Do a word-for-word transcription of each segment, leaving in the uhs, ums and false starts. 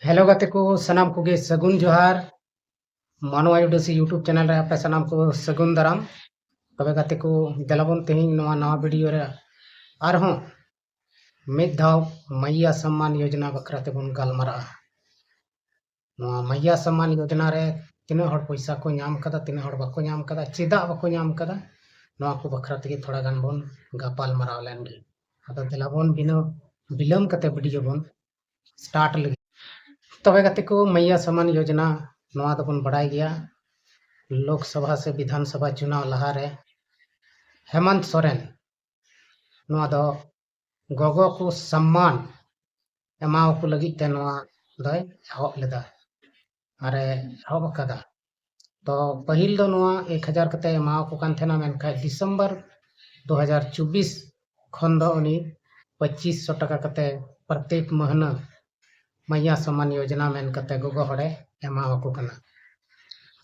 Hello ᱜᱟᱛᱮ ᱠᱚ, ᱥᱟᱱᱟᱢ ᱠᱚᱜᱮ ᱥᱟᱹᱜᱩᱱ ᱡᱚᱦᱟᱨ᱾ ᱢᱟᱱᱣᱟ ᱭᱩᱰᱤᱥᱤ YouTube ᱪᱮᱱᱮᱞ ᱨᱮ ᱟᱯᱮ ᱥᱟᱱᱟᱢ ᱠᱚ ᱥᱟᱹᱜᱩᱱ ᱫᱟᱨᱟᱢ᱾ ᱛᱚᱵᱮ ᱜᱟᱛᱮ ᱠᱚ, ᱫᱮᱞᱟ ᱵᱚᱱ ᱛᱮᱦᱮᱧ ᱱᱚᱣᱟ ᱱᱟᱣᱟ ᱵᱷᱤᱰᱤᱭᱳ ᱨᱮ ᱟᱨᱦᱚᱸ ᱢᱤᱫ ᱫᱷᱟᱣ ᱢᱟᱭᱭᱟ ᱥᱚᱢᱢᱟᱱ ᱭᱳᱡᱽᱱᱟ ᱵᱟᱠᱷᱨᱟ ᱛᱮᱵᱚᱱ ᱜᱟᱞᱢᱟᱨᱟᱜᱼᱟ᱾ ᱱᱚᱣᱟ ᱢᱟᱭᱭᱟ ᱥᱚᱢᱢᱟᱱ ᱭᱳᱡᱽᱱᱟ ᱨᱮ ᱛᱤᱱᱟᱹᱜ ᱦᱚᱲ ᱯᱚᱭᱥᱟ ᱠᱚ ᱧᱟᱢ ᱠᱟᱫᱟ, ᱛᱤᱱᱟᱹᱜ ᱦᱚᱲ ᱵᱟᱠᱚ ᱧᱟᱢ ᱠᱟᱫᱟ, ᱪᱮᱫᱟᱜ ᱵᱟᱠᱚ ᱧᱟᱢ ᱠᱟᱫᱟ, ᱱᱚᱣᱟ ᱠᱚ ᱵᱟᱠᱷᱨᱟ ᱛᱮᱜᱮ ᱛᱷᱚᱲᱟ ᱜᱟᱱ ᱵᱚᱱ ᱜᱟᱯᱟᱞ ᱢᱟᱨᱟᱣ ᱞᱮᱱ ᱜᱮ᱾ ᱟᱫᱚ ᱫᱮᱞᱟ ᱵᱚᱱ ᱵᱤᱱᱟᱹ ᱵᱤᱞᱚᱢ ᱠᱟᱛᱮ ᱵᱷᱤᱰᱤᱭᱳ ᱵᱚᱱ ᱥᱴᱟᱨᱴ ᱞᱮᱜᱮ᱾ ᱛᱚᱵᱮ ᱜᱟᱛᱮ ᱠᱚ, ᱢᱟᱭᱭᱟ ᱥᱚᱢᱢᱟᱱ ᱭᱳᱡᱽᱱᱟ ᱱᱚᱣᱟ ᱫᱚᱵᱚᱱ ᱵᱟᱲᱟᱭ ᱜᱮᱭᱟ, ᱞᱳᱠᱥᱚᱵᱷᱟ ᱥᱮ ᱵᱤᱫᱷᱟᱱ ᱥᱚᱵᱷᱟ ᱪᱩᱱᱟᱣ ᱞᱟᱦᱟᱨᱮ ᱦᱮᱢᱟᱱᱛ ᱥᱚᱨᱮᱱ ᱱᱚᱣᱟ ᱫᱚ ᱜᱚᱜᱚ ᱠᱚ ᱥᱚᱢᱢᱟᱱ ᱮᱢᱟᱣᱟᱠᱚ ᱞᱟᱹᱜᱤᱫ ᱛᱮ ᱱᱚᱣᱟ ᱫᱚᱭ ᱮᱦᱚᱵ ᱞᱮᱫᱟ ᱟᱨᱮ ᱮᱦᱚᱵ ᱟᱠᱟᱫᱟ᱾ ᱛᱚ ᱯᱟᱹᱦᱤᱞ ᱫᱚ ᱱᱚᱣᱟ ᱮᱠ ᱦᱟᱡᱟᱨ ᱠᱟᱛᱮ ᱮᱢᱟᱣᱟᱠᱚ ᱠᱟᱱ ᱛᱟᱦᱮᱱᱟ, ᱢᱮᱱᱠᱷᱟᱱ ᱰᱤᱥᱮᱢᱵᱚᱨ ᱫᱩ ᱦᱟᱡᱟᱨ ᱪᱚᱵᱵᱤᱥ ᱠᱷᱚᱱ ᱫᱚ ᱩᱱᱤ ᱯᱚᱸᱪᱤᱥ ᱥᱚ ᱴᱟᱠᱟ ᱠᱟᱛᱮ ᱯᱨᱚᱛᱮᱠ ᱢᱟᱹᱦᱱᱟᱹ ᱢᱟᱭᱭᱟ ᱥᱚᱢᱢᱟᱱ ᱭᱳᱡᱽᱱᱟ ᱢᱮᱱ ᱠᱟᱛᱮ ᱜᱚᱜᱚ ᱦᱚᱲᱮ ᱮᱢᱟᱣᱟᱠᱚ ᱠᱟᱱᱟ᱾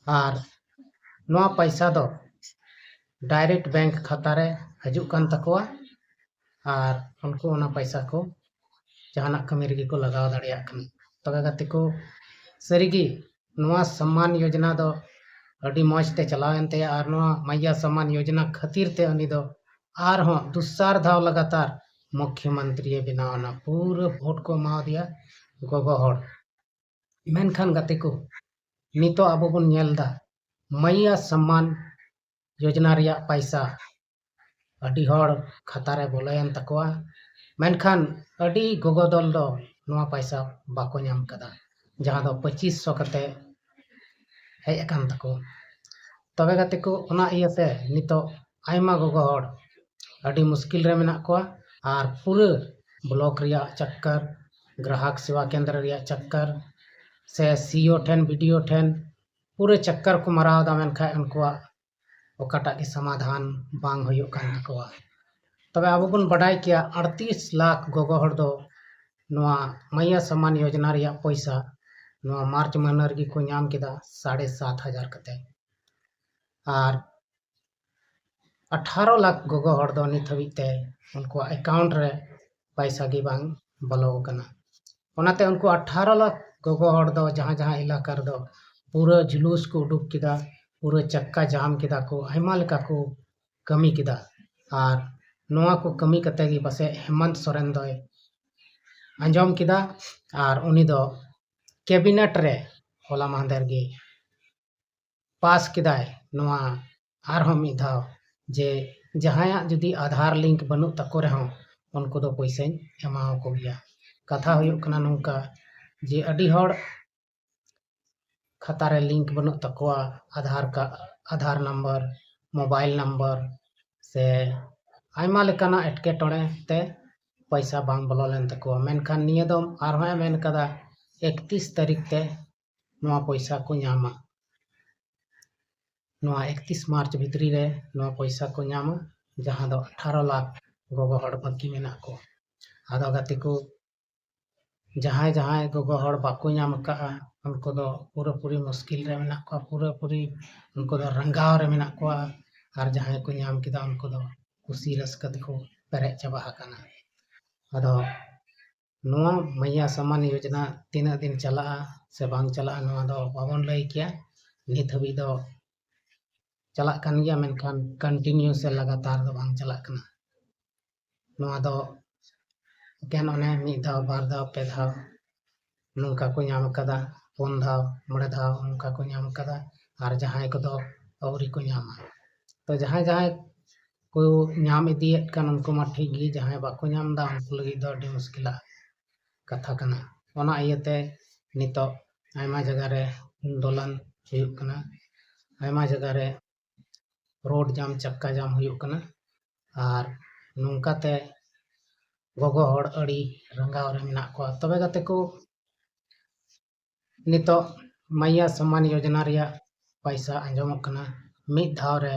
ᱟᱨ ᱱᱚᱣᱟ ᱯᱟᱭᱥᱟ ᱫᱚ ᱰᱟᱭᱨᱮᱠᱴ ᱵᱮᱝᱠ ᱠᱷᱟᱛᱟ ᱨᱮ ᱦᱤᱡᱩᱜ ᱠᱟᱱ ᱛᱟᱠᱚᱣᱟ ᱟᱨ ᱩᱱᱠᱩ ᱚᱱᱟ ᱯᱟᱭᱥᱟ ᱠᱚ ᱡᱟᱦᱟᱱᱟᱜ ᱠᱟᱹᱢᱤ ᱨᱮᱜᱮ ᱠᱚ ᱞᱟᱜᱟᱣ ᱫᱟᱲᱮᱭᱟᱜ ᱠᱟᱱᱟ᱾ ᱛᱚᱵᱮ ᱜᱟᱛᱮ ᱠᱚ, ᱥᱟᱹᱨᱤᱜᱮ ᱱᱚᱣᱟ ᱥᱚᱢᱢᱟᱱ ᱭᱳᱡᱽᱱᱟ ᱫᱚ ᱟᱹᱰᱤ ᱢᱚᱡᱽ ᱛᱮ ᱪᱟᱞᱟᱣᱮᱱ ᱛᱟᱭᱟ ᱟᱨ ᱱᱚᱣᱟ ᱢᱟᱭᱭᱟ ᱥᱚᱢᱢᱟᱱ ᱭᱳᱡᱽᱱᱟ ᱠᱷᱟᱹᱛᱤᱨ ᱛᱮ ᱩᱱᱤ ᱫᱚ ᱟᱨᱦᱚᱸ ᱫᱚᱥᱟᱨ ᱫᱷᱟᱣ ᱞᱟᱜᱟᱛᱟᱨ ᱢᱩᱠᱷᱭᱚᱢᱚᱱᱛᱨᱤᱭᱮ ᱵᱮᱱᱟᱣ ᱮᱱᱟ᱾ ᱯᱩᱨᱟᱹ ᱵᱷᱳᱴ ᱠᱚ ᱮᱢᱟᱣᱟᱫᱮᱭᱟ ᱜᱚᱜᱚ ᱦᱚᱲ᱾ ᱢᱮᱱᱠᱷᱟᱱ ᱜᱟᱛᱮ ᱠᱚ, ᱱᱤᱛᱚᱜ ᱟᱵᱚ ᱵᱚᱱ ᱧᱮᱞ ᱮᱫᱟ ᱢᱟᱭᱭᱟ ᱥᱚᱢᱢᱟᱱ ᱭᱳᱡᱽᱱᱟ ᱨᱮᱭᱟᱜ ᱯᱟᱭᱥᱟ ᱟᱹᱰᱤ ᱦᱚᱲ ᱠᱷᱟᱛᱟ ᱨᱮ ᱵᱚᱞᱚᱭᱮᱱ ᱛᱟᱠᱚᱣᱟ, ᱢᱮᱱᱠᱷᱟᱱ ᱟᱹᱰᱤ ᱜᱚᱜᱚ ᱫᱚᱞ ᱫᱚ ᱱᱚᱣᱟ ᱯᱟᱭᱥᱟ ᱵᱟᱠᱚ ᱧᱟᱢ ᱠᱟᱫᱟ, ᱡᱟᱦᱟᱸ ᱫᱚ ᱯᱚᱸᱪᱤᱥ ᱥᱚ ᱠᱟᱛᱮ ᱦᱮᱡ ᱟᱠᱟᱱ ᱛᱟᱠᱚ᱾ ᱛᱚᱵᱮ ᱜᱟᱛᱮ ᱠᱚ, ᱚᱱᱟ ᱤᱭᱟᱹᱛᱮ ᱱᱤᱛᱚᱜ ᱟᱭᱢᱟ ᱜᱚᱜᱚ ᱦᱚᱲ ᱟᱹᱰᱤ ᱢᱩᱥᱠᱤᱞ ᱨᱮ ᱢᱮᱱᱟᱜ ᱠᱚᱣᱟ ᱟᱨ ᱯᱩᱨᱟᱹ ᱵᱞᱚᱠ ᱨᱮᱭᱟᱜ ᱪᱟᱠᱠᱟᱨ, ᱜᱨᱟᱦᱚᱠ ᱥᱮᱵᱟ ᱠᱮᱱᱫᱨᱚ ᱨᱮᱭᱟᱜ ᱪᱟᱠᱠᱟᱨ ᱥᱮ ᱥᱤ ᱤ ᱳ ᱴᱷᱮᱱ, ᱵᱤ ᱰᱤ ᱳ ᱴᱷᱮᱱ ᱯᱩᱨᱟᱹ ᱪᱟᱠᱠᱟᱨ ᱠᱚ ᱢᱟᱨᱟᱣ ᱮᱫᱟ, ᱢᱮᱱᱠᱷᱟᱱ ᱩᱱᱠᱩᱣᱟᱜ ᱚᱠᱟᱴᱟᱜ ᱜᱮ ᱥᱚᱢᱟᱫᱷᱟᱱ ᱵᱟᱝ ᱦᱩᱭᱩᱜ ᱠᱟᱱ ᱛᱟᱠᱚᱣᱟ᱾ ᱛᱚᱵᱮ ᱟᱵᱚ ᱵᱚᱱ ᱵᱟᱰᱟᱭ ᱠᱮᱭᱟ, ᱟᱴᱛᱨᱤᱥ ᱞᱟᱠᱷ ᱜᱚᱜᱚ ᱦᱚᱲ ᱫᱚ ᱱᱚᱣᱟ ᱢᱟᱭᱭᱟ ᱥᱚᱢᱢᱟᱱ ᱭᱳᱡᱽᱱᱟ ᱨᱮᱭᱟᱜ ᱯᱚᱭᱥᱟ ᱱᱚᱣᱟ ᱢᱟᱨᱪ ᱢᱟᱹᱦᱱᱟᱹ ᱨᱮᱜᱮ ᱠᱚ ᱧᱟᱢ ᱠᱮᱫᱟ, ᱥᱟᱲᱮ ᱥᱟᱛ ᱦᱟᱡᱟᱨ ᱠᱟᱛᱮ᱾ ᱟᱨ ᱟᱴᱷᱟᱨᱚ ᱞᱟᱠᱷ ᱜᱚᱜᱚ ᱦᱚᱲ ᱫᱚ ᱱᱤᱛ ᱦᱟᱹᱵᱤᱡ ᱛᱮ ᱩᱱᱠᱩᱣᱟᱜ ᱮᱠᱟᱣᱩᱱᱴ ᱨᱮ ᱯᱟᱭᱥᱟ ᱜᱮ ᱵᱟᱝ ᱵᱚᱞᱚ ᱟᱠᱟᱱᱟ᱾ ᱚᱱᱟᱛᱮ ᱩᱱᱠᱩ ᱟᱴᱷᱟᱨᱚ ᱞᱟᱠᱷ ᱜᱚᱜᱚ ᱦᱚᱲ ᱫᱚ ᱡᱟᱦᱟᱸ ᱡᱟᱦᱟᱸ ᱮᱞᱟᱠᱟ ᱨᱮᱫᱚ ᱯᱩᱨᱟᱹ ᱡᱩᱞᱩᱥ ᱠᱚ ᱩᱰᱩᱠ ᱠᱮᱫᱟ, ᱯᱩᱨᱟᱹ ᱪᱟᱠᱟ ᱡᱟᱢ ᱠᱮᱫᱟ ᱠᱚ, ᱟᱭᱢᱟ ᱞᱮᱠᱟ ᱠᱚ ᱠᱟᱹᱢᱤ ᱠᱮᱫᱟ᱾ ᱟᱨ ᱱᱚᱣᱟ ᱠᱚ ᱠᱟᱹᱢᱤ ᱠᱟᱛᱮ ᱜᱮ ᱯᱟᱥᱮᱡ ᱦᱮᱢᱚᱱᱛ ᱥᱚᱨᱮᱱ ᱫᱚᱭ ᱟᱸᱡᱚᱢ ᱠᱮᱫᱟ ᱟᱨ ᱩᱱᱤ ᱫᱚ ᱠᱮᱵᱤᱱᱮᱴ ᱨᱮ ᱦᱚᱞᱟ ᱢᱟᱦᱫᱮᱨ ᱜᱮ ᱯᱟᱥ ᱠᱮᱫᱟᱭ ᱱᱚᱣᱟ ᱟᱨᱦᱚᱸ ᱢᱤᱫ ᱫᱷᱟᱣ, ᱡᱮ ᱡᱟᱦᱟᱸᱭᱟᱜ ᱡᱩᱫᱤ ᱟᱫᱷᱟᱨ ᱞᱤᱝᱠ ᱵᱟᱹᱱᱩᱜ ᱛᱟᱠᱚ ᱨᱮᱦᱚᱸ ᱩᱱᱠᱩ ᱫᱚ ᱯᱚᱭᱥᱟᱧ ᱮᱢᱟᱣᱟᱠᱚ ᱜᱮᱭᱟ᱾ ᱠᱟᱛᱷᱟ ᱦᱩᱭᱩᱜ ᱠᱟᱱᱟ ᱱᱚᱝᱠᱟ, ᱡᱮ ᱟᱹᱰᱤ ᱦᱚᱲ ᱠᱷᱟᱛᱟ ᱨᱮ ᱞᱤᱝᱠ ᱵᱟᱹᱱᱩᱜ ᱛᱟᱠᱚᱣᱟ, ᱟᱫᱷᱟᱨ ᱠᱟ-, ᱟᱫᱷᱟᱨ ᱱᱟᱢᱵᱟᱨ, ᱢᱳᱵᱟᱭᱤᱞ ᱱᱟᱢᱵᱟᱨ ᱥᱮ ᱟᱭᱢᱟ ᱞᱮᱠᱟᱱᱟᱜ ᱮᱴᱠᱮᱴᱚᱬᱮ ᱛᱮ ᱯᱚᱭᱥᱟ ᱵᱟᱝ ᱵᱚᱞᱚ ᱞᱮᱱ ᱛᱟᱠᱚᱣᱟ᱾ ᱢᱮᱱᱠᱷᱟᱱ ᱱᱤᱭᱟᱹ ᱫᱚ ᱟᱨᱦᱚᱸᱭ ᱢᱮᱱ ᱠᱟᱫᱟ, ᱮᱠᱛᱤᱥ ᱛᱟᱹᱨᱤᱠᱷ ᱛᱮ ᱱᱚᱣᱟ ᱯᱚᱭᱥᱟ ᱠᱚ ᱧᱟᱢᱟ᱾ ᱱᱚᱣᱟ ᱮᱠᱛᱤᱥ ᱢᱟᱨᱪ ᱵᱷᱤᱛᱨᱤ ᱨᱮ ᱱᱚᱣᱟ ᱯᱚᱭᱥᱟ ᱠᱚ ᱧᱟᱢᱟ, ᱡᱟᱦᱟᱸ ᱫᱚ ᱟᱴᱷᱟᱨᱚ ᱞᱟᱠᱷ ᱜᱚᱜᱚ ᱦᱚᱲ ᱵᱟᱹᱠᱤ ᱢᱮᱱᱟᱜ ᱠᱚ᱾ ᱟᱫᱚ ᱜᱟᱛᱮ ᱠᱚ, ᱡᱟᱦᱟᱸᱭ ᱡᱟᱦᱟᱸᱭ ᱜᱚᱜᱚ ᱦᱚᱲ ᱵᱟᱠᱚ ᱧᱟᱢ ᱟᱠᱟᱫᱼᱟ, ᱩᱱᱠᱩ ᱫᱚ ᱯᱩᱨᱟᱹᱯᱩᱨᱤ ᱢᱩᱥᱠᱤᱞ ᱨᱮ ᱢᱮᱱᱟᱜ ᱠᱚᱣᱟ, ᱯᱩᱨᱟᱹᱯᱩᱨᱤ ᱩᱱᱠᱩ ᱫᱚ ᱨᱟᱸᱜᱟᱣ ᱨᱮ ᱢᱮᱱᱟᱜ ᱠᱚᱣᱟ᱾ ᱟᱨ ᱡᱟᱦᱟᱸᱭ ᱠᱚ ᱧᱟᱢ ᱠᱮᱫᱟ, ᱩᱱᱠᱩ ᱫᱚ ᱠᱩᱥᱤ ᱨᱟᱹᱥᱠᱟᱹ ᱛᱮᱠᱚ ᱯᱮᱨᱮᱡ ᱪᱟᱵᱟ ᱟᱠᱟᱱᱟ᱾ ᱟᱫᱚ ᱱᱚᱣᱟ ᱢᱟᱭᱭᱟ ᱥᱟᱢᱟᱱ ᱭᱳᱡᱽᱱᱟ ᱛᱤᱱᱟᱹᱜ ᱫᱤᱱ ᱪᱟᱞᱟᱜᱼᱟ ᱥᱮ ᱵᱟᱝ ᱪᱟᱞᱟᱜᱼᱟ, ᱱᱚᱣᱟ ᱫᱚ ᱵᱟᱵᱚᱱ ᱞᱟᱹᱭ ᱠᱮᱭᱟ᱾ ᱱᱤᱛ ᱦᱟᱹᱵᱤᱡ ᱫᱚ ᱪᱟᱞᱟᱜ ᱠᱟᱱ ᱜᱮᱭᱟ, ᱢᱮᱱᱠᱷᱟᱱ ᱠᱚᱱᱴᱤᱱᱤᱭᱩ ᱥᱮ ᱞᱟᱜᱟᱛᱟᱨ ᱫᱚ ᱵᱟᱝ ᱪᱟᱞᱟᱜ ᱠᱟᱱᱟ᱾ ᱱᱚᱣᱟ ᱫᱚ ᱮᱠᱮᱱ ᱚᱱᱮ ᱢᱤᱫ ᱫᱷᱟᱣ, ᱵᱟᱨ ᱫᱷᱟᱣ, ᱯᱮ ᱫᱷᱟᱣ ᱱᱚᱝᱠᱟ ᱠᱚ ᱧᱟᱢ ᱟᱠᱟᱫᱟ, ᱯᱩᱱ ᱫᱷᱟᱣ, ᱢᱚᱬᱮ ᱫᱷᱟᱣ ᱱᱚᱝᱠᱟ ᱠᱚ ᱧᱟᱢ ᱟᱠᱟᱫᱟ᱾ ᱟᱨ ᱡᱟᱦᱟᱸᱭ ᱠᱚᱫᱚ ᱟᱹᱣᱨᱤ ᱠᱚ ᱧᱟᱢᱟ, ᱛᱚ ᱡᱟᱦᱟᱸᱭ ᱡᱟᱦᱟᱸᱭ ᱠᱚ ᱧᱟᱢ ᱤᱫᱤᱭᱮᱫ ᱠᱟᱱ ᱩᱱᱠᱩ ᱢᱟ ᱴᱷᱤᱠ ᱜᱮ, ᱡᱟᱦᱟᱸᱭ ᱵᱟᱠᱚ ᱧᱟᱢ ᱮᱫᱟ ᱩᱱᱠᱩ ᱞᱟᱹᱜᱤᱫ ᱫᱚ ᱟᱹᱰᱤ ᱢᱩᱥᱠᱤᱞᱟᱜ ᱠᱟᱛᱷᱟ ᱠᱟᱱᱟ᱾ ᱚᱱᱟ ᱤᱭᱟᱹᱛᱮ ᱱᱤᱛᱚᱜ ᱟᱭᱢᱟ ᱡᱟᱭᱜᱟ ᱨᱮ ᱟᱱᱫᱳᱞᱚᱱ ᱦᱩᱭᱩᱜ ᱠᱟᱱᱟ, ᱟᱭᱢᱟ ᱡᱟᱭᱜᱟ ᱨᱮ ᱨᱳᱰ ᱡᱟᱢ, ᱪᱟᱠᱟ ᱡᱟᱢ ᱦᱩᱭᱩᱜ ᱠᱟᱱᱟ᱾ ᱟᱨ ᱱᱚᱝᱠᱟᱛᱮ ᱜᱚᱜᱚ ᱦᱚᱲ ᱟᱹᱰᱤ ᱨᱟᱸᱜᱟᱣ ᱨᱮ ᱢᱮᱱᱟᱜ ᱠᱚᱣᱟ᱾ ᱛᱚᱵᱮ ᱜᱟᱛᱮ ᱠᱚ, ᱱᱤᱛᱚᱜ ᱢᱟᱭᱭᱟ ᱥᱚᱢᱢᱟᱱ ᱭᱳᱡᱚᱱᱟ ᱨᱮᱭᱟᱜ ᱯᱟᱭᱥᱟ ᱟᱸᱡᱚᱢᱚᱜ ᱠᱟᱱᱟ, ᱢᱤᱫ ᱫᱷᱟᱣ ᱨᱮ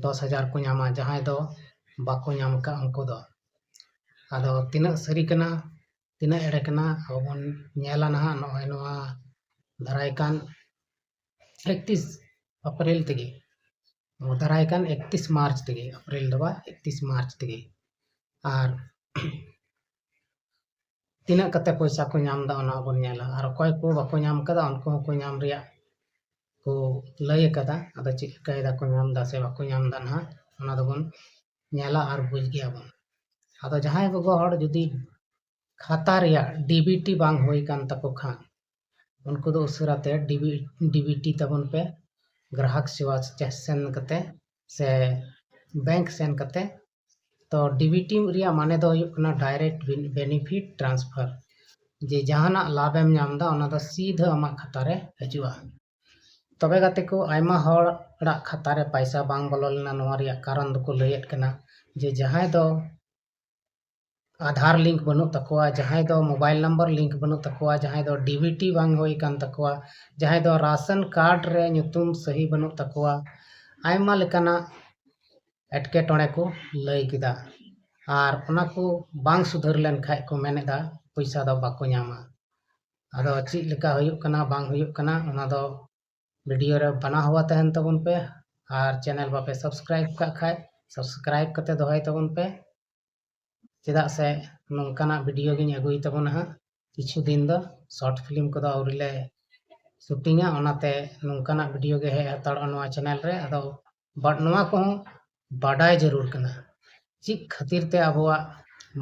ᱫᱚᱥ ᱦᱟᱡᱟᱨ ᱠᱚ ᱧᱟᱢᱟ, ᱡᱟᱦᱟᱸᱭ ᱫᱚ ᱵᱟᱠᱚ ᱧᱟᱢ ᱟᱠᱟᱫ ᱩᱱᱠᱩ ᱫᱚ᱾ ᱟᱫᱚ ᱛᱤᱱᱟᱹᱜ ᱥᱟᱹᱨᱤ ᱠᱟᱱᱟ, ᱛᱤᱱᱟᱹᱜ ᱮᱲᱮ ᱠᱟᱱᱟ, ᱟᱵᱚ ᱵᱚᱱ ᱧᱮᱞᱟ ᱱᱟᱦᱟᱜ ᱱᱚᱜᱼᱚᱭ ᱱᱚᱣᱟ ᱫᱟᱨᱟᱭ ᱠᱟᱱ ᱮᱠᱛᱤᱥ ᱮᱯᱨᱤᱞ ᱛᱮᱜᱮ, ᱫᱟᱨᱟᱭ ᱠᱟᱱ ᱮᱠᱛᱤᱥ ᱢᱟᱨᱪ ᱛᱮᱜᱮ, ᱮᱯᱨᱤᱞ ᱫᱚ ᱵᱟᱝ, ᱮᱠᱛᱤᱥ ᱢᱟᱨᱪ ᱛᱮᱜᱮ᱾ ᱟᱨ ᱛᱤᱱᱟᱹᱜ ᱠᱟᱛᱮ ᱯᱚᱭᱥᱟ ᱠᱚ ᱧᱟᱢ ᱮᱫᱟ, ᱚᱱᱟ ᱦᱚᱸᱵᱚᱱ ᱧᱮᱞᱟ᱾ ᱟᱨ ᱚᱠᱚᱭ ᱠᱚ ᱵᱟᱠᱚ ᱧᱟᱢ ᱠᱟᱫᱟ, ᱩᱱᱠᱩ ᱦᱚᱸᱠᱚ ᱧᱟᱢ ᱨᱮᱭᱟᱜ ᱠᱚ ᱞᱟᱹᱭ ᱟᱠᱟᱫᱟ᱾ ᱟᱫᱚ ᱪᱮᱫ ᱞᱮᱠᱟᱭ ᱫᱟᱠᱚ, ᱧᱟᱢ ᱮᱫᱟ ᱥᱮ ᱵᱟᱠᱚ ᱧᱟᱢ ᱮᱫᱟ ᱱᱟᱦᱟᱜ, ᱚᱱᱟ ᱫᱚᱵᱚᱱ ᱧᱮᱞᱟ ᱟᱨ ᱵᱩᱡᱽ ᱜᱮᱭᱟᱵᱚᱱ᱾ ᱟᱫᱚ ᱡᱟᱦᱟᱸᱭ ᱜᱚᱜᱚ ᱦᱚᱲ ᱡᱩᱫᱤ ᱠᱷᱟᱛᱟ ᱨᱮᱭᱟᱜ ᱰᱤᱵᱤᱴᱤ ᱵᱟᱝ ᱦᱩᱭ ᱠᱟᱱ ᱛᱟᱠᱚ ᱠᱷᱟᱱ, ᱩᱱᱠᱩ ᱫᱚ ᱩᱥᱟᱹᱨᱟ ᱛᱮ ᱰᱤᱵᱤᱴᱤ ᱛᱟᱵᱚᱱ ᱯᱮ, ᱜᱨᱟᱦᱚᱠ ᱥᱮᱵᱟ ᱥᱮᱱ ᱠᱟᱛᱮ ᱥᱮ ᱵᱮᱝᱠ ᱥᱮᱱ ᱠᱟᱛᱮ᱾ ᱛᱚ ᱰᱤᱵᱤᱴᱤ ᱨᱮᱭᱟᱜ ᱢᱟᱱᱮ ᱫᱚ ᱦᱩᱭᱩᱜ ᱠᱟᱱᱟ direct benefit transfer, ᱡᱮ ᱡᱟᱦᱟᱱᱟᱜ ᱞᱟᱵᱷ ᱮᱢ ᱧᱟᱢ ᱮᱫᱟ, ᱚᱱᱟ ᱫᱚ ᱥᱤᱫᱷᱟᱹ ᱟᱢᱟᱜ ᱠᱷᱟᱛᱟ ᱨᱮ ᱦᱤᱡᱩᱜᱼᱟ᱾ ᱛᱚᱵᱮ ᱜᱟᱛᱮ ᱠᱚ, ᱟᱭᱢᱟ ᱦᱚᱲᱟᱜ ᱠᱷᱟᱛᱟ ᱨᱮ ᱯᱟᱭᱥᱟ ᱵᱟᱝ ᱵᱚᱞᱚ ᱞᱮᱱᱟ, ᱱᱚᱣᱟ ᱨᱮᱭᱟᱜ ᱠᱟᱨᱚᱱ ᱫᱚᱠᱚ ᱞᱟᱹᱭᱮᱫ ᱠᱟᱱᱟ ᱡᱮ ᱡᱟᱦᱟᱸᱭ ᱫᱚ ᱟᱫᱷᱟᱨ ᱞᱤᱝᱠ ᱵᱟᱹᱱᱩᱜ ᱛᱟᱠᱚᱣᱟ, ᱡᱟᱦᱟᱸᱭ ᱫᱚ ᱢᱳᱵᱟᱭᱤᱞ ᱱᱟᱢᱵᱟᱨ ᱞᱤᱝᱠ ᱵᱟᱹᱱᱩᱜ ᱛᱟᱠᱚᱣᱟ, ᱡᱟᱦᱟᱸᱭ ᱫᱚ ᱰᱤᱵᱤᱴᱤ ᱵᱟᱝ ᱦᱩᱭ ᱟᱠᱟᱱ ᱛᱟᱠᱚᱣᱟ, ᱡᱟᱦᱟᱸᱭ ᱫᱚ ᱨᱟᱥᱚᱱ ᱠᱟᱨᱰ ᱨᱮ ᱧᱩᱛᱩᱢ ᱥᱟᱹᱦᱤ ᱵᱟᱹᱱᱩᱜ ᱛᱟᱠᱚᱣᱟ, ᱟᱭᱢᱟ ᱞᱮᱠᱟᱱᱟᱜ ᱮᱴᱠᱮᱴᱚᱬᱮ ᱠᱚ ᱞᱟᱹᱭ ᱠᱮᱫᱟ᱾ ᱟᱨ ᱚᱱᱟ ᱠᱚ ᱵᱟᱝ ᱥᱩᱫᱷᱟᱹᱨ ᱞᱮᱱ ᱠᱷᱟᱡ ᱠᱚ ᱢᱮᱱᱮᱫᱟ ᱯᱚᱭᱥᱟ ᱫᱚ ᱵᱟᱠᱚ ᱧᱟᱢᱟ᱾ ᱟᱫᱚ ᱪᱮᱫ ᱞᱮᱠᱟ ᱦᱩᱭᱩᱜ ᱠᱟᱱᱟ ᱵᱟᱝ ᱦᱩᱭᱩᱜ ᱠᱟᱱᱟ, ᱚᱱᱟ ᱫᱚ ᱵᱷᱤᱰᱤᱭᱳ ᱨᱮ ᱵᱟᱱᱟ ᱦᱚᱣᱟ ᱛᱟᱦᱮᱱ ᱛᱟᱵᱚᱱ ᱯᱮ᱾ ᱟᱨ ᱪᱮᱱᱮᱞ ᱵᱟᱯᱮ ᱥᱟᱵᱥᱠᱨᱟᱭᱤᱵ ᱠᱟᱜ ᱠᱷᱟᱡ ᱥᱟᱵᱥᱠᱨᱟᱭᱤᱵ ᱠᱟᱛᱮ ᱫᱚᱦᱚᱭ ᱛᱟᱵᱚᱱ ᱯᱮ, ᱪᱮᱫᱟᱜ ᱥᱮ ᱱᱚᱝᱠᱟᱱᱟᱜ ᱵᱷᱤᱰᱤᱭᱳ ᱜᱤᱧ ᱟᱹᱜᱩᱭ ᱛᱟᱵᱚᱱᱟ ᱦᱟᱸᱜ᱾ ᱠᱤᱪᱷᱩ ᱫᱤᱱ ᱫᱚ ᱥᱚᱨᱴ ᱯᱷᱤᱞᱢ ᱠᱚᱫᱚ ᱟᱹᱣᱨᱤ ᱞᱮ ᱥᱩᱴᱤᱝᱟ, ᱚᱱᱟᱛᱮ ᱱᱚᱝᱠᱟᱱᱟᱜ ᱵᱷᱤᱰᱤᱭᱳ ᱜᱮ ᱦᱮᱡ ᱦᱟᱛᱟᱲᱚᱜᱼᱟ ᱱᱚᱣᱟ ᱪᱮᱱᱮᱞ ᱨᱮ᱾ ᱟᱫᱚ ᱵᱟᱴ ᱱᱚᱣᱟ ᱠᱚᱦᱚᱸ ᱵᱟᱰᱟᱭ ᱡᱟᱹᱨᱩᱲ ᱠᱟᱱᱟ, ᱪᱮᱫ ᱠᱷᱟᱹᱛᱤᱨ ᱛᱮ ᱟᱵᱚᱣᱟᱜ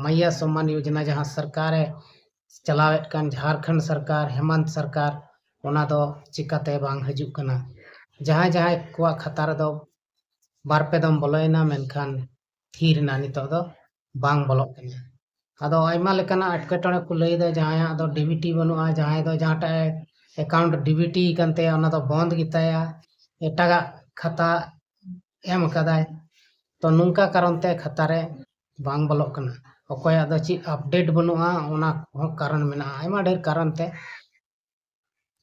ᱢᱟᱭᱭᱟ ᱥᱚᱢᱢᱟᱱ ᱭᱳᱡᱚᱱᱟ ᱡᱟᱦᱟᱸ ᱥᱚᱨᱠᱟᱨᱮ ᱪᱟᱞᱟᱣᱮᱫ ᱠᱟᱱ, ᱡᱷᱟᱲᱠᱷᱚᱸᱰ ᱥᱚᱨᱠᱟᱨ, ᱦᱮᱢᱚᱱᱛ ᱥᱚᱨᱠᱟᱨ, ᱚᱱᱟ ᱫᱚ ᱪᱤᱠᱟᱛᱮ ᱵᱟᱝ ᱦᱤᱡᱩᱜ ᱠᱟᱱᱟ? ᱡᱟᱦᱟᱸᱭ ᱡᱟᱦᱟᱸᱭ ᱠᱚᱣᱟᱜ ᱠᱷᱟᱛᱟ ᱨᱮᱫᱚ ᱵᱟᱨ ᱯᱮ ᱫᱚᱢ ᱵᱚᱞᱚᱭᱮᱱᱟ, ᱢᱮᱱᱠᱷᱟᱱ ᱛᱷᱤᱨ ᱮᱱᱟ, ᱱᱤᱛᱚᱜ ᱫᱚ ᱵᱟᱝ ᱵᱚᱞᱚᱜ ᱠᱟᱱᱟ᱾ ᱟᱫᱚ ᱟᱭᱢᱟ ᱞᱮᱠᱟᱱᱟᱜ ᱮᱴᱠᱮᱴᱚᱬᱮ ᱠᱚ ᱞᱟᱹᱭᱫᱟ, ᱡᱟᱦᱟᱸᱭᱟᱜ ᱫᱚ ᱰᱤᱵᱤᱴᱤ ᱵᱟᱹᱱᱩᱜᱼᱟ, ᱡᱟᱦᱟᱸᱭ ᱫᱚ ᱡᱟᱦᱟᱸᱴᱟᱜ ᱮᱠᱟᱣᱩᱱᱴ ᱰᱤᱵᱤᱴᱤ ᱠᱟᱱ ᱛᱟᱭᱟ, ᱚᱱᱟ ᱫᱚ ᱵᱚᱱᱫ ᱜᱮᱛᱟᱭᱟ, ᱮᱴᱟᱜᱟᱜ ᱠᱷᱟᱛᱟ ᱮᱢ ᱟᱠᱟᱫᱟᱭ᱾ ᱛᱚ ᱱᱚᱝᱠᱟ ᱠᱟᱨᱚᱱ ᱛᱮ ᱠᱷᱟᱛᱟ ᱨᱮ ᱵᱟᱝ ᱵᱚᱞᱚᱜ ᱠᱟᱱᱟ᱾ ᱚᱠᱚᱭᱟᱜ ᱫᱚ ᱪᱮᱫ ᱟᱯᱰᱮᱴ ᱵᱟᱹᱱᱩᱜᱼᱟ, ᱚᱱᱟ ᱠᱚᱦᱚᱸ ᱠᱟᱨᱚᱱ ᱢᱮᱱᱟᱜᱼᱟ, ᱟᱭᱢᱟ ᱰᱷᱮᱨ ᱠᱟᱨᱚᱱ ᱛᱮ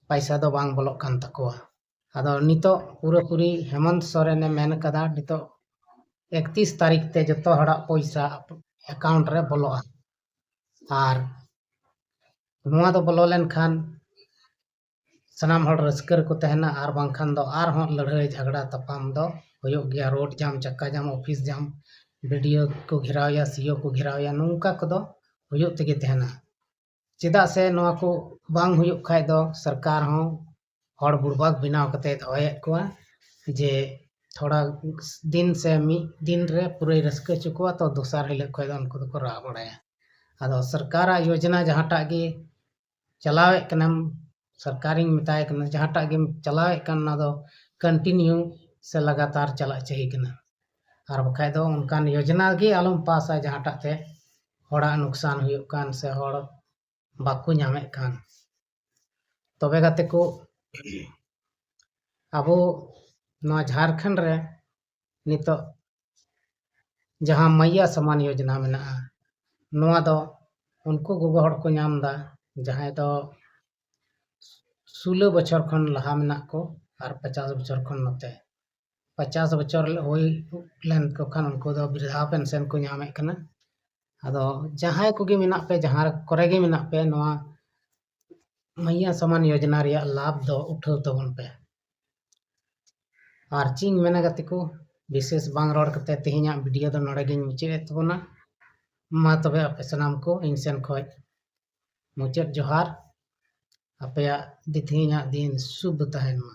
ᱯᱟᱭᱥᱟ ᱫᱚ ᱵᱟᱝ ᱵᱚᱞᱚᱜ ᱠᱟᱱ ᱛᱟᱠᱚᱣᱟ᱾ ᱟᱫᱚ ᱱᱤᱛᱚᱜ ᱯᱩᱨᱟᱹᱯᱩᱨᱤ ᱦᱮᱢᱚᱱᱛ ᱥᱚᱨᱮᱱᱮ ᱢᱮᱱ ᱠᱟᱫᱟ, ᱱᱤᱛᱚᱜ ᱮᱠᱛᱤᱥ ᱛᱟᱹᱨᱤᱠᱷ ᱛᱮ ᱡᱚᱛᱚ ᱦᱚᱲᱟᱜ ᱯᱚᱭᱥᱟ ᱮᱠᱟᱣᱩᱱᱴ ᱨᱮ ᱵᱚᱞᱚᱜᱼᱟ᱾ ᱟᱨ ᱱᱚᱣᱟ ᱫᱚ ᱵᱚᱞᱚ ᱞᱮᱱᱠᱷᱟᱱ ᱥᱟᱱᱟᱢ ᱦᱚᱲ ᱨᱟᱹᱥᱠᱟᱹ ᱨᱮᱠᱚ ᱛᱟᱦᱮᱱᱟ, ᱟᱨ ᱵᱟᱝᱠᱷᱟᱱ ᱫᱚ ᱟᱨᱦᱚᱸ ᱞᱟᱹᱲᱦᱟᱹᱭ ᱡᱷᱟᱜᱽᱲᱟ ᱛᱟᱯᱟᱢ ᱫᱚ ᱦᱩᱭᱩᱜ ᱜᱮᱭᱟ᱾ ᱨᱳᱰ ᱡᱟᱢ, ᱪᱟᱠᱟ ᱡᱟᱢ, ᱚᱯᱷᱤᱥ ᱡᱟᱢ, ᱵᱤᱰᱤᱳ ᱠᱚ ᱜᱷᱮᱨᱟᱣᱮᱭᱟ, ᱥᱤᱭᱳ ᱠᱚ ᱜᱷᱮᱨᱟᱣᱮᱭᱟ, ᱱᱚᱝᱠᱟ ᱠᱚᱫᱚ ᱦᱩᱭᱩᱜ ᱛᱮᱜᱮ ᱛᱟᱦᱮᱱᱟ᱾ ᱪᱮᱫᱟᱜ ᱥᱮ ᱱᱚᱣᱟ ᱠᱚ ᱵᱟᱝ ᱦᱩᱭᱩᱜ ᱠᱷᱟᱡ ᱫᱚ ᱥᱚᱨᱠᱟᱨ ᱦᱚᱸ ᱦᱚᱲ ᱵᱩᱲᱵᱟᱠ ᱵᱮᱱᱟᱣ ᱠᱟᱛᱮ ᱫᱚᱦᱚᱭᱮᱫ ᱠᱚᱣᱟ, ᱡᱮ ᱛᱷᱚᱲᱟ ᱫᱤᱱ ᱥᱮ ᱢᱤᱫ ᱫᱤᱱ ᱨᱮ ᱯᱩᱨᱟᱹᱭ ᱨᱟᱹᱥᱠᱟᱹ ᱦᱚᱪᱚ ᱠᱚᱣᱟ, ᱛᱚ ᱫᱚᱥᱟᱨ ᱦᱤᱞᱳᱜ ᱠᱷᱚᱡ ᱫᱚ ᱩᱱᱠᱩ ᱫᱚᱠᱚ ᱨᱟᱜ ᱵᱟᱲᱟᱭᱟ᱾ ᱟᱫᱚ ᱥᱚᱨᱠᱟᱨᱟᱜ ᱭᱳᱡᱽᱱᱟ ᱡᱟᱦᱟᱸᱴᱟᱜ ᱜᱮ ᱪᱟᱞᱟᱣᱮᱫ ᱠᱟᱱᱟᱢ, ᱥᱚᱨᱠᱟᱨᱤᱧ ᱢᱮᱛᱟᱭ ᱠᱟᱱᱟ, ᱡᱟᱦᱟᱸᱴᱟᱜ ᱜᱮᱢ ᱪᱟᱞᱟᱣᱮᱫ ᱠᱟᱱ, ᱚᱱᱟ ᱫᱚ continue ᱥᱮ ᱞᱟᱜᱟᱛᱟᱨ ᱪᱟᱞᱟᱜ ᱪᱟᱹᱦᱤ ᱠᱟᱱᱟ᱾ ᱟᱨ ᱵᱟᱠᱷᱟᱡ ᱫᱚ ᱚᱱᱠᱟᱱ ᱭᱳᱡᱽᱱᱟ ᱜᱮ ᱟᱞᱚᱢ ᱯᱟᱥᱟ ᱡᱟᱦᱟᱸᱴᱟᱜ ᱛᱮ ᱦᱚᱲᱟᱜ ᱱᱩᱠᱥᱟᱱ ᱦᱩᱭᱩᱜ ᱠᱟᱱ ᱥᱮ ᱦᱚᱲ ᱵᱟᱠᱚ ᱧᱟᱢᱮᱫ ᱠᱟᱱ᱾ ᱛᱚᱵᱮ ᱜᱟᱛᱮ ᱠᱚ, ᱟᱵᱚ ᱱᱚᱣᱟ ᱡᱷᱟᱲᱠᱷᱚᱸᱰ ᱨᱮ ᱱᱤᱛᱚᱜ ᱡᱟᱦᱟᱸ ᱢᱟᱭᱭᱟ ᱥᱟᱢᱟᱱ ᱭᱳᱡᱽᱱᱟ ᱢᱮᱱᱟᱜᱼᱟ, ᱱᱚᱣᱟ ᱫᱚ ᱩᱱᱠᱩ ᱜᱚᱜᱚ ᱦᱚᱲ ᱠᱚ ᱧᱟᱢ ᱮᱫᱟ, ᱡᱟᱦᱟᱸᱭ ᱫᱚ ᱥᱳᱞᱳ ᱵᱚᱪᱷᱚᱨ ᱠᱷᱚᱱ ᱞᱟᱦᱟ ᱢᱮᱱᱟᱜ ᱠᱚ ᱟᱨ ᱯᱚᱪᱟᱥ ᱵᱚᱪᱷᱚᱨ ᱠᱷᱚᱱ ᱱᱚᱛᱮ᱾ ᱯᱚᱪᱟᱥ ᱵᱚᱪᱷᱚᱨ ᱦᱩᱭ ᱞᱮᱱ ᱠᱚ ᱠᱷᱟᱱ ᱩᱱᱠᱩ ᱫᱚ ᱵᱨᱤᱫᱷᱟ ᱯᱮᱱᱥᱚᱱ ᱠᱚ ᱧᱟᱢᱮᱫ ᱠᱟᱱᱟ᱾ ᱟᱫᱚ ᱡᱟᱦᱟᱸᱭ ᱠᱚᱜᱮ ᱢᱮᱱᱟᱜ ᱯᱮ, ᱡᱟᱦᱟᱸ ᱠᱚᱨᱮ ᱜᱮ ᱢᱮᱱᱟᱜ ᱯᱮ, ᱱᱚᱣᱟ ᱢᱟᱭᱭᱟ ᱥᱟᱢᱟᱱ ᱭᱳᱡᱽᱱᱟ ᱨᱮᱭᱟᱜ ᱞᱟᱵᱷ ᱫᱚ ᱩᱴᱷᱟᱹᱣ ᱛᱟᱵᱚᱱ ᱯᱮ᱾ ᱟᱨ ᱪᱮᱫ ᱤᱧ ᱢᱮᱱᱟ ᱜᱟᱛᱮ ᱠᱚ, ᱵᱤᱥᱮᱥ ᱵᱟᱝ ᱨᱚᱲ ᱠᱟᱛᱮ ᱛᱮᱦᱮᱧᱟᱜ ᱵᱷᱤᱰᱤᱭᱳ ᱫᱚ ᱱᱚᱰᱮ ᱜᱤᱧ ᱢᱩᱪᱟᱹᱫ ᱮᱫ ᱛᱟᱵᱚᱱᱟ᱾ ᱢᱟ ᱛᱚᱵᱮ ᱟᱯᱮ ᱥᱟᱱᱟᱢ ᱠᱚ ᱤᱧ ᱥᱮᱱ ᱠᱷᱚᱱ ᱢᱩᱪᱟᱹᱫ ᱡᱚᱦᱟᱨ᱾ ᱟᱯᱮᱭᱟᱜ ᱛᱮᱦᱮᱧᱟᱜ ᱫᱤᱱ ᱥᱩᱵᱷ ᱛᱟᱦᱮᱱ ᱢᱟ᱾